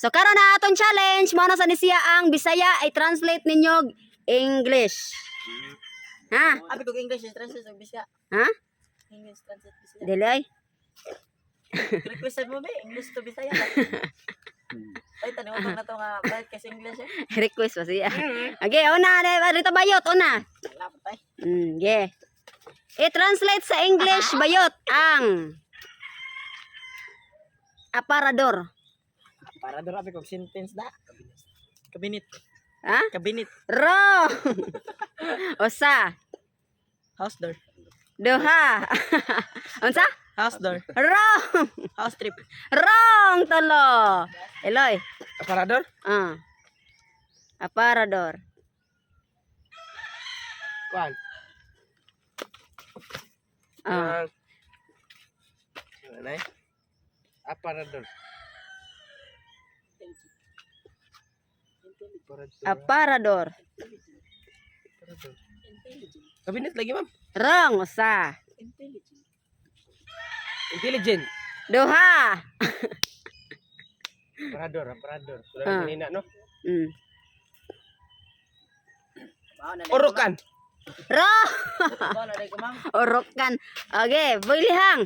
So karon na atong challenge, mao na sa ni siya ang Bisaya, i-translate ninyo English. Ha? Abi kog English is translate sa Bisaya. Ha? English translate Bisaya. Dili ay. Request mo ba English to Bisaya? Ay, tanong na to nga balik kasi English eh. Request pa siya. Okay, una na rito bayot, una. Wala pa tayo. Yeah. I-translate sa English, bayot, ang aparador. Para do abi kog sentence da. Cabinet. Ha? Cabinet. Wrong. Usa. House door. Duha. Unsa? House door. Wrong. House trip. Wrong tulo. Eloy. Aparador? Ah. Aparador. Kuan. Ah. Ano eh? Aparador. Aparador. Aparador. Aparador. Cabinet lagi, ma'am. Wrong. Usa. Intelligent. Duha. Aparador, aparador. Wala Ah. kanina, no? Orokan. Wrong. Bao na ko, ma'am. Orokan. Okay, Boylihang.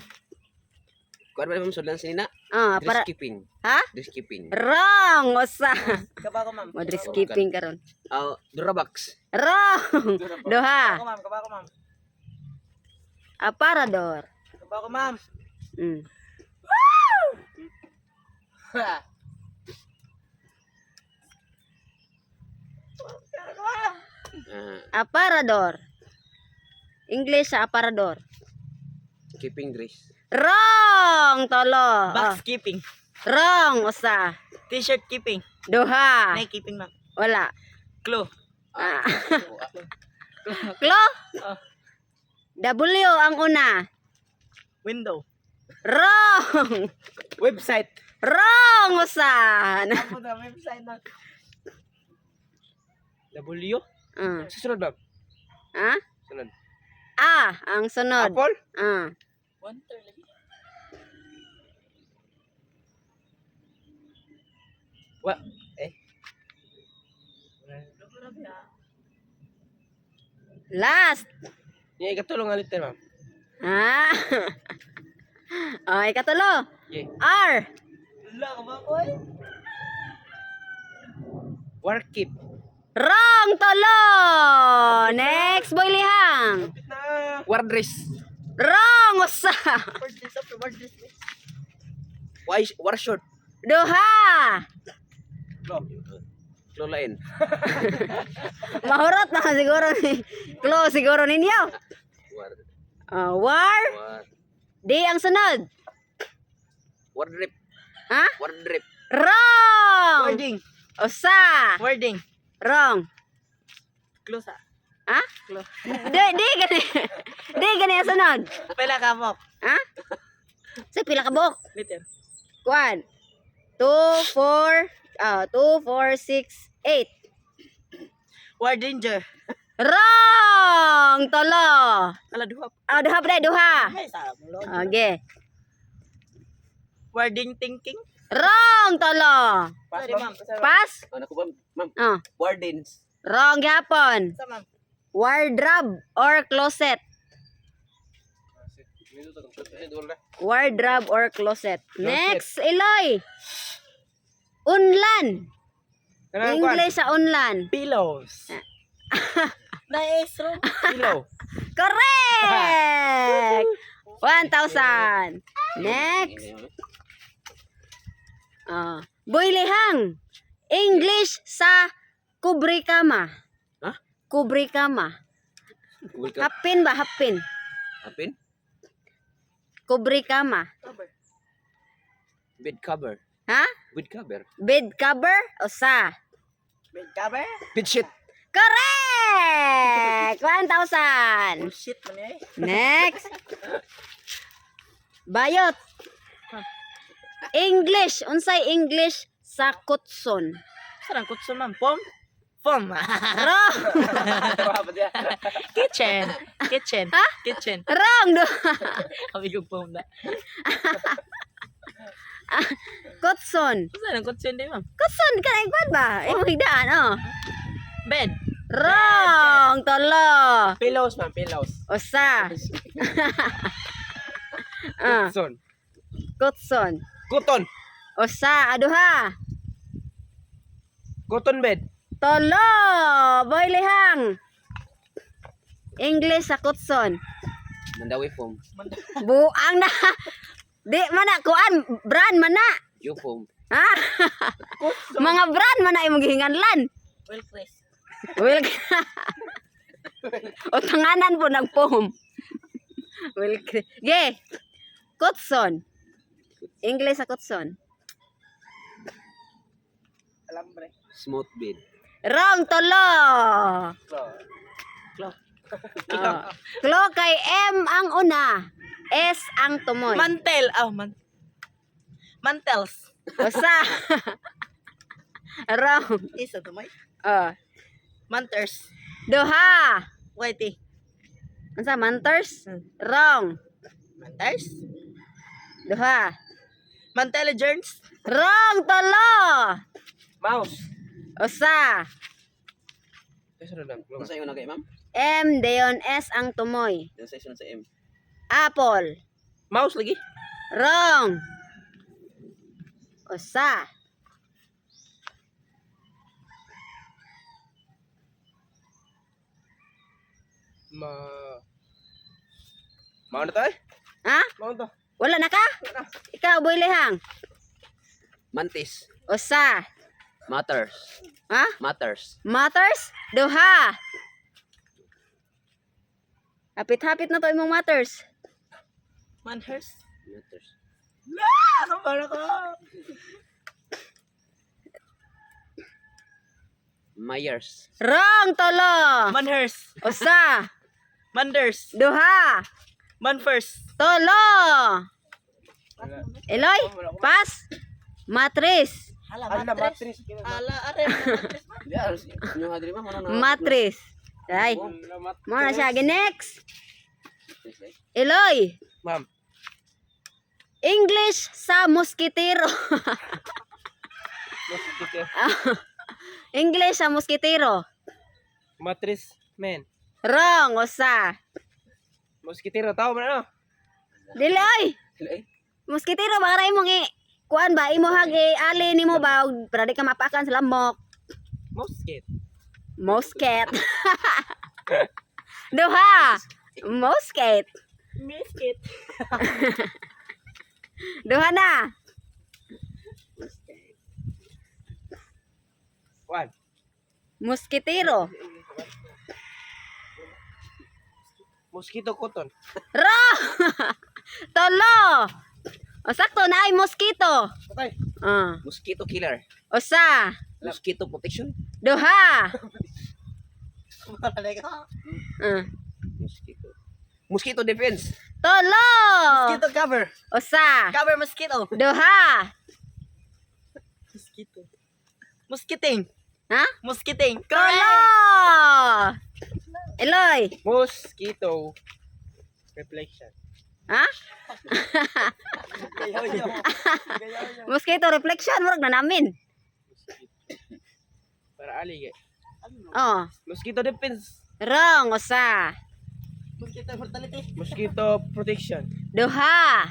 Kuan ba, ma'am, sudlan sinina? Ah, Dress para keeping. Ha? Dress keeping. Wrong. Usa. Kaba ko, ma'am. Mo dress keeping karon. Ah, Durabox. Wrong. Duha. Kaba ko, ma'am. Kaba ko, ma'am. Aparador. Kaba ko, ma'am. Ah, Aparador. English sa aparador. Keeping dress. Wrong, tolo. Box Oh. keeping. Wrong, usa. T-shirt keeping. Duha. Nay keeping, ma'am. Wala. Clue. Ah. Klo? Ah. W ang una. Window. Wrong. Website. Wrong, usa. Ako na website na. W. Ah. Susunod, ma'am. Ah? Sunod. A ang sunod. Apple? Ah. One third lagi. Wa. Eh. Last. Yung ikatulong nga letter, ma'am. Ah. Oh, ikatulo. Yeah. R. Wala ka ba, boy? Warkeep. Wrong, tolo. Next, Boy Lihang. War dress. Wrong, usa. Word this up, word this. Why war short? Duha. Lolain. Mahurot na siguro ni Klo siguro ninyo. War Ah, war. war D ang sunod. War drip. Ha? War drip. Wrong. Wording. Usa. Wording. Wrong. Clue sa. Ha? Clue. D, D gani. D gani ang sunod. Pila ka mo. Ha? Sa pila ka buok? Liter. Kuan. 2 4 2 4 6 8. War danger. Wrong! Tolo. Ala duha. Ah, duha pre, duha. Ay, sa mo. Okay. Wording thinking. Wrong, tolo. Pass, Sorry, ma'am. ma'am. Pass? Ano ko ba, ma'am? Ah, Wardens. wrong gyapon. Sa, ma'am. Wardrobe or closet. Wardrobe or closet. Next, Eloy. Unlan. Kanang kuan. English sa unlan. Pillows. Nice room. Pillow. Correct! 1,000. Next. Ah, Boylihang. English sa kubrikama. Ha? Kubrikama. Welcome. Hapin ba? Hapin. Apin? Kubrikama. Bed cover. Ha? Bed cover. Bed cover? Usa. Bed cover. Bed sheet. Correct! 1,000. Bullshit man eh. Next. Bayot. English. Unsay English sa kutson? Sarang kutso, ma'am. Pom. Pom. Wrong. Kitchen. Kitchen. Ha? Kitchen. Wrong. Kami kong pom na. Kutson. Unsa nang kutson di, ma'am? Kutson kanang kuan ba? Imong higdaan oh. Bed. Wrong, tulo. Pillows, ma'am. Pillows. Usa. Ah, Kutson. kutson. Cotton. Usa, aduha. Cotton bed. Tolo, boy lihang. English sa kutson. Mandawi foam. Buang na. Di man na kuan, brand man na. You foam. Ha? Mga brand man na imong gihinganlan. Well, Chris. Well, o tanganan po ng foam. Well, ge. Kutson. English sa kutson. Alambre. Smooth bed. Wrong, tolo. Klo. Oh. Klo kay M ang una. S ang tumoy. Mantel. Oh, man. Mantels. Usa. Wrong. Isa tumay. Oh. Manters. Duha. Whitey. Unsa manters? Wrong. Manters? Duha. Mantelligence. Wrong, tolo. Mouse. Usa. Ay, sunod, ma'am. Klo, ma'am. Unsa yung una kay ma'am? M dayon S ang tumoy. Unsa sunod sa M? Apple. Mouse lagi. Wrong. Usa. Ma... Mao na to eh. Ha? Mao na to. Wala na ka? Ikaw, boy lihang. Mantis. Usa. Matters. Ha? Matters. Matters? Duha. Hapit-hapit na to imong matters. Manhers. Matters. Ah, para ko. Myers. Wrong, tolo. Manhers. Usa. Manders. Duha. Manfirst. Tolo. Wala. Eloy, pass. Matris. Hala, Ala, matres. matris. Hala, are. Matres. Di aros inyo adri ma'am ano na? Matris. Ay, Ala, matris. mo na siya. Next. Eloy, Ma'am. English sa moskitero. Mosquito. English sa moskitero. Matris man. Wrong, usa. Mosquitero tao man ano? Dili oy. Eh, Moskitero ba ra imong i kuan ba imo hag i ali nimo ba og para di ka mapakan sa lamok. Mosquito. Mosquet. Duha. Mosquet. Biscuit. Duha na. One. Moskitero. Mosquito cotton. Wrong. Tolo. O sakto na ay mosquito. Patay. Ah. Mosquito killer. Usa. Mosquito protection. Duha. Wala ka. Ah. Mosquito. Mosquito defense. Tolo. Mosquito cover. Usa. Cover mosquito. Duha. Mosquito. Mosquiting. Ha? Mosquiting. Tolo. Eloy. Mosquito reflection. Ha? Gayaw niyo. Gayaw niyo. Mosquito reflection murag na namin. Para ali kay. Oh. Mosquito defense. Wrong, usa. Mosquito mortality. Mosquito protection. Duha.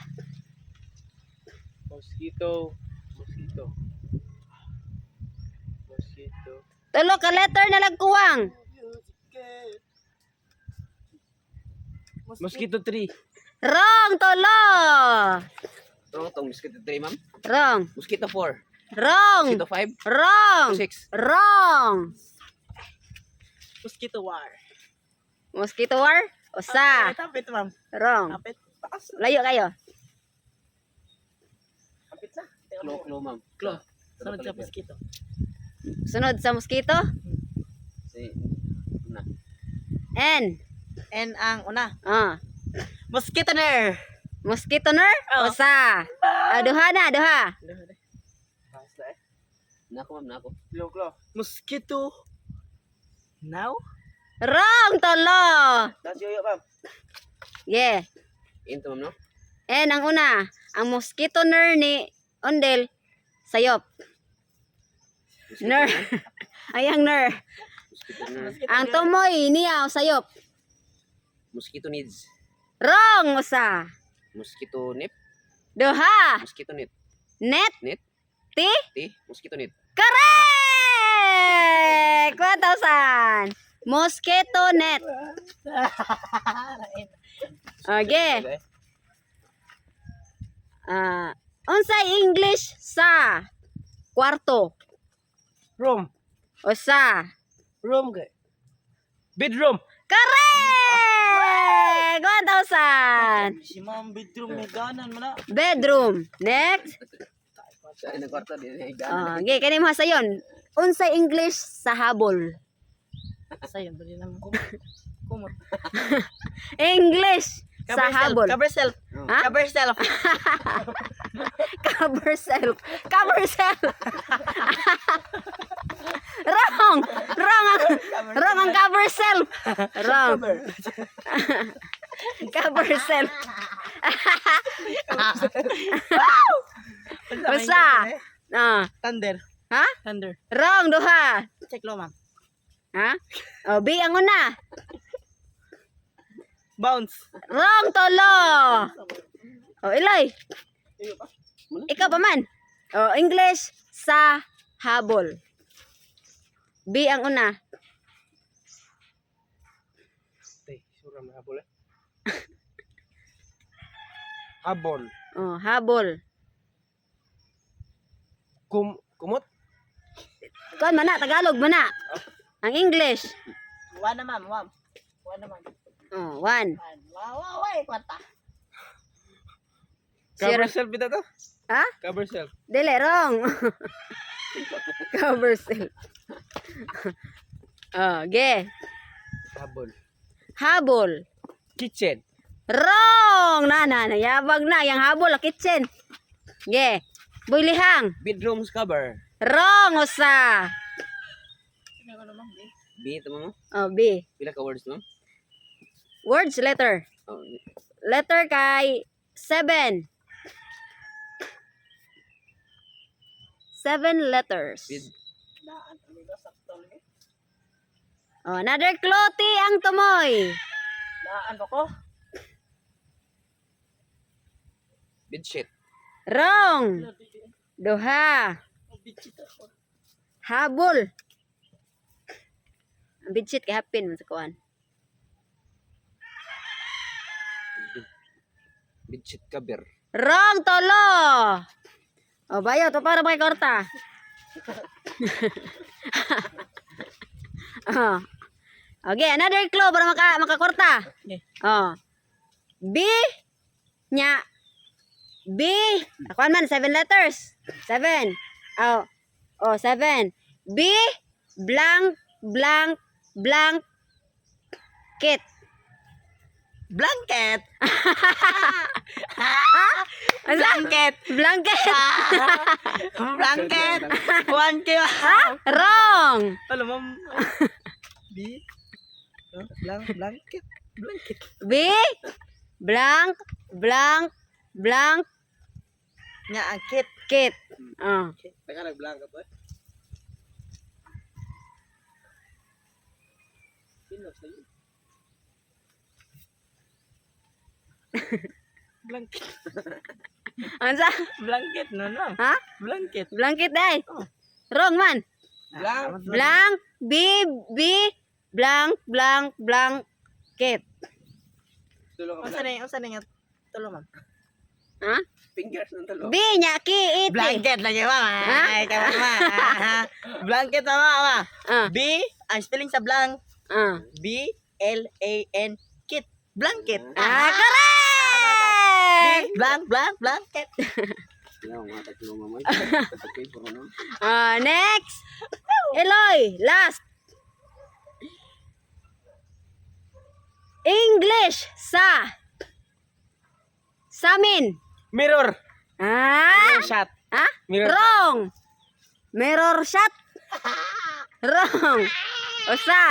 Mosquito. Mosquito. Mosquito. Tulo ka letter na lagkuwang. Mosquito tree. Wrong, tulo. Wrong tong mosquito 3 ma'am. Wrong. Mosquito 4. Wrong. Mosquito 5. Wrong. 6. Wrong. Mosquito war. Mosquito war? Usa. Kapit, kapit, ma'am. Wrong. Kapit. Taas. Layo kayo. Kapit na. Klo, klo ma'am. Klo. Sunod sa mosquito. Sunod sa mosquito? Si una. N. N ang una. Ah. Mosquitoner. Mosquito ner? Oo. Usa. Ah, duha na, duha. Taas na eh. Nako ma'am, nako. Klo, klo. Mosquito. Now? Wrong, tolo. Taas yoyo ma'am. Yeah. Into ma'am no? N ang una. Ang mosquito ner ni Ondel. Sayop. Ner. Ayang ner. Mosquito ner. Ang tumoy niya sayop. Mosquito needs. Wrong usa. Mosquito nip. Duha. Mosquito net. Net. Net. T. T. Mosquito net. Correct! 1,000. Mosquito net. Okay. Ah, unsay English sa kwarto? Room. Usa. Room kay. Bedroom. Correct! 1,000. Si ma'am bedroom may ganan man na. Bedroom. Next. Sa ina kwarto di na Oh, okay, kani mo sayon. Unsay English sa habol? Sayon dali lang kumot. Kumot. English sa habol. Cover self. Ha? Cover self. Cover self. Cover self. Wrong. Wrong ang cover self. Wrong. Cover self. Usa. Ah. Thunder. Ha? Thunder. Wrong duha. Check lo ma'am. Ha? Oh, B ang una. Bounce. Wrong tolo. Oh, Eloy. Ikaw pa man. Oh, English sa habol. B ang una. Tay, suram na habol eh. Habol. Oh, habol. Kumot? Kuan man na, Tagalog man na. Ang English. One na ma'am, one. One na ma'am. Oh, one. One. Wow, wow, wow, kwarta. Cover Zero. self bitaw to? Ha? Cover self. Dili, wrong. Cover self. Oh, ge. Habol. Habol. Kitchen. Wrong! Na, na, nayabag na. Yang habol, ah, kitchen. Ge. Buylihang. Bedrooms cover. Wrong, usa. B ito mo. Oh, B. Pila ka words no? Words, letter. Oh, Letter kay seven. Seven letters. Bed. Oh, another clue, T, ang tumoy. Laan ba ko? Bedsheet. Wrong. Duha. Habol. Ang bedsheet kay hapin man sa kuan. Bedsheet cover. Wrong, tolo. O, bayo, to para may korta. Oh. Okay, another clue para makakorta. Okay. Oh. B nya B. Akuan man seven letters. Seven. Oh. Oh, seven. B blank blank blank kit. Blanket. Ano? Blanket. Blanket. Blanket. 1K. Wrong. Alam ma'am. B. Huh? Blanket. Blanket. B blank blank blank Nya ang kit. kit. Oh. Teka, nag-blank ka ba? Sino sa'yo? Blanket. Ano sa? Blanket no no. Ha? Blanket. Blanket ay. Wrong man. Blank. Blank B B blank blank blank kit. Tulo ka Unsa blank. na unsa na nga tulo ma'am? Ha? Fingers ng talo. B nya ki iti. Blanket lagi ma'am. Ha? Ay, kama ma'am. Blanket ma'am. Ma'am. Ah, B, ang spelling sa blank, ah. B L A N kit. Blanket. Ah, correct! B blank blank blanket. Wala mga tatlo mamay. Okay, puro no. Ah, next. Eloy, last. English sa samin. Mirror. Ah? Mirror shot. Ha? Mirror shot. Wrong. Mirror shot. Wrong. Usa.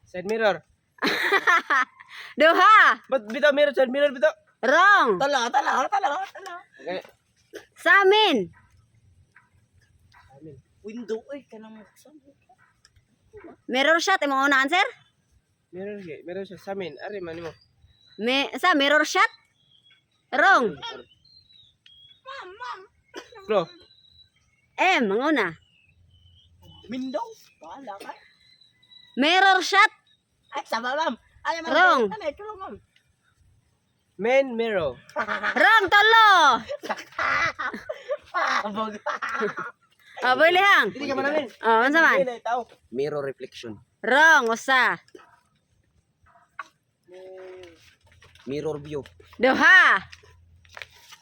Side mirror. Duha. Ba't bitaw mirror? Side mirror bitaw. Wrong. Tulo, tulo, tulo, tulo. Okay. Sa amin. Window oy kanang buksan. Mirror shot imong una answer? Meron siya, meron siya sa amin. Ari man mo. Me sa mirror shot? Wrong. Bro, M ang una. Window. Wala ka. Mirror shot. Ay, sama ma'am. Ay, ma'am. Wrong. Ano, ito ma'am. Men mirror. Wrong tolo. Abog. Oh, bolehang. Hindi ka man namin. Oh, unsa man? Hindi na tao. Mirror reflection. Wrong usa. Mirror view. Duha.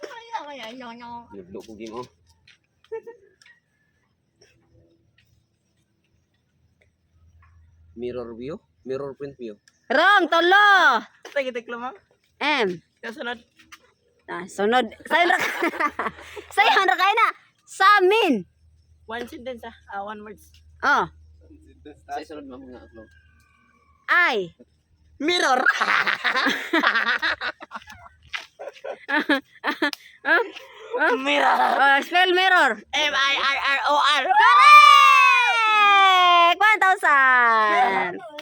Ay, ay, ay, ay, ay. Niblo ko game oh. Mirror view, mirror print view. Wrong tolo. Sige, teklo ma'am. M. Kasunod. Ah, sunod. Sayon ra. Sayon ra kay na. Sa amin. One sentence ah. Ah, one words. Oh, Sa isunod ma'am nga upload. I. Mirror. Ah, Mirror. oh, spell mirror. M-I-R-R-O-R. Correct! 1,000!